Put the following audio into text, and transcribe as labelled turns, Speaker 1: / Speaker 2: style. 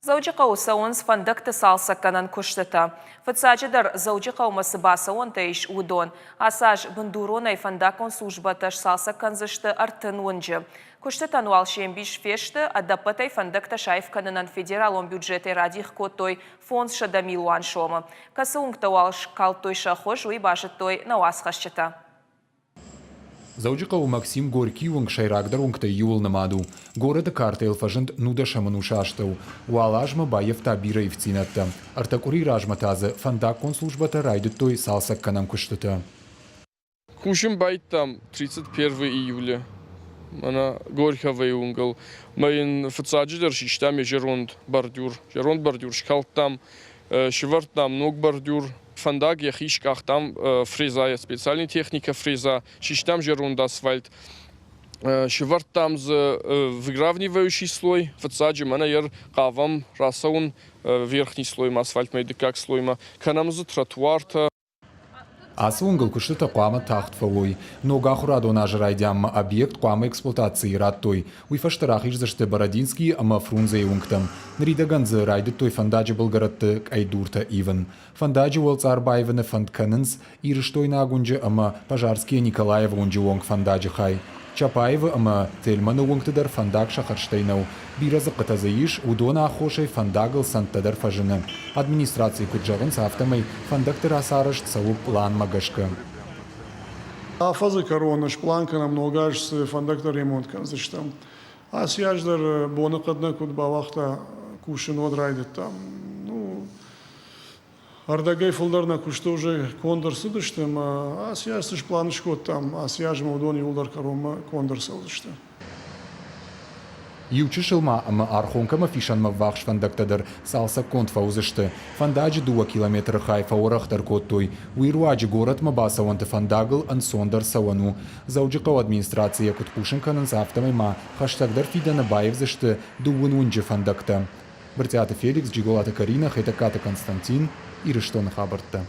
Speaker 1: Дзӕуджыхъӕуы цӕуынц фӕндӕгты цалцӕггӕнӕн куыстытӕ. Фыццаджыдӕр, Дзӕуджыхъӕумӕ цы бацӕуӕнтӕ ис, уыдон. Ацы аз бындуронӕй фӕндаггон службӕтӕ сцалцӕг кӕндзысты 30 уынджы. Куыстытӕн уал се мбис фесты, ӕдӕппӕтӕй фӕндӕгтӕ саив кӕнынӕн федералон бюджетӕй радих кодтой 500 милуан сомы. Кӕцы уынгтӕ уал скалдтой сӕ хуыз, уый базыдтой нӕ уацхӕсджытӕ.
Speaker 2: Дзӕуджыхъӕуы Максим Горькийы уынг сӕйрагдӕр уынгтӕй иуыл нымад у. Горӕты картӕйыл фӕзынд нудӕсӕм ӕнусы астӕу. Уал азмӕ баййӕфта бирӕ ивддзинӕдтӕ. Ӕртӕ къуырийы размӕ та дзы фӕндаггон службӕтӕ райдыдтой цалцӕггӕнӕн куыстытӕ.
Speaker 3: Кусын байдтам 31 июля мӕнӕ Горьковайы уынгыл. Мӕ йын фыццаджыдӕр систам йӕ зӕронд бордюр. Зӕронд бордюр скалдтам, сӕвӕрдтам ног бордюр, фӕндаг йӕхи скъахтам фрезайӕ, специальный техникӕ фреза, систам зӕронд асфальт, сӕвӕрдтам дзы выравнивающий слой, фыццаджы мӕнӕ йӕ хъавӕм рацӕуын верхний слоймӕ, асфальтмӕ дыккаг слоймӕ, кӕнӕм дзы тротуартӕ.
Speaker 2: Ацы уынгыл куыстытӕ хъуамӕ тагъд фӕуой. Ног ахуырадон азы райдианмӕ объект хъуамӕ эксплуатацийы радтой. Уый фӕстӕ рахиздзысты Бородинскийы ӕмӕ Фрунзейы уынгтӕм. Ныридӕгӕн дзы райдыдтой фӕндаджы былгӕрӕтты къӕйдуртӕ ивын. Фӕндаджы уӕлцъар баивыны фӕнд кӕнынц Ирыстойнаг уынджы ӕмӕ Пожарскийӕ Николаевы уынджы онг фӕндаджы хай. Чапаевы ӕмӕ Тельманы уынгты дӕр фӕндаг сӕ хӕрзтӕй нӕу. Бирӕ дзыхъхъытӕ дзы ис, уыдоны аххосӕй фӕндагыл цӕндтӕ дӕр фӕзыны. Администрацийы куыд зӕгъынц, афтӕмӕй фӕндӕгты рацарӕзт цӕуы пъланмӕ гӕсгӕ.
Speaker 4: Афӕдзы кӕрон сплан кӕнӕм ног аз цы фӕндӕгтӕ ремонт кӕндзыстӕм. Ацы аз дӕр боныхъӕд нӕ куыд бауагъта кусын, уӕд райдыдтам. Ну, ӕрдӕгӕй фылдӕр нӕ куысты уже конд ӕрцыдысты ӕмӕ ацы аз цы сплан скодтам, ацы азмӕ уыдон иууылдӕр кӕронмӕ конд ӕрцӕудзысты.
Speaker 2: Иу чысыл ма ӕмӕ Архонкӕмӕ фисӕнмӕ ввахс фӕндӕгтӕ дӕр цалцӕггонд фӕуыдзысты. Фӕндаджы дыууӕ километры хай фӕуӕрӕхдӕр кодтой. Уый руаджы горӕтмӕ бацӕуӕнты фӕндагыл ӕнцондӕр цӕуӕн у. Дзӕуджыхъӕуы администрацийӕ куыд хъусын кӕнынц, афтӕмӕй ма хӕстӕгдӕр фидӕны баивдзысты дыууын уынджы фӕндӕгтӕ. Брытъиаты Феликс, Джиголаты Каринӕ, Хетӕгкаты Константин, Ирыстоны хабӕрттӕ.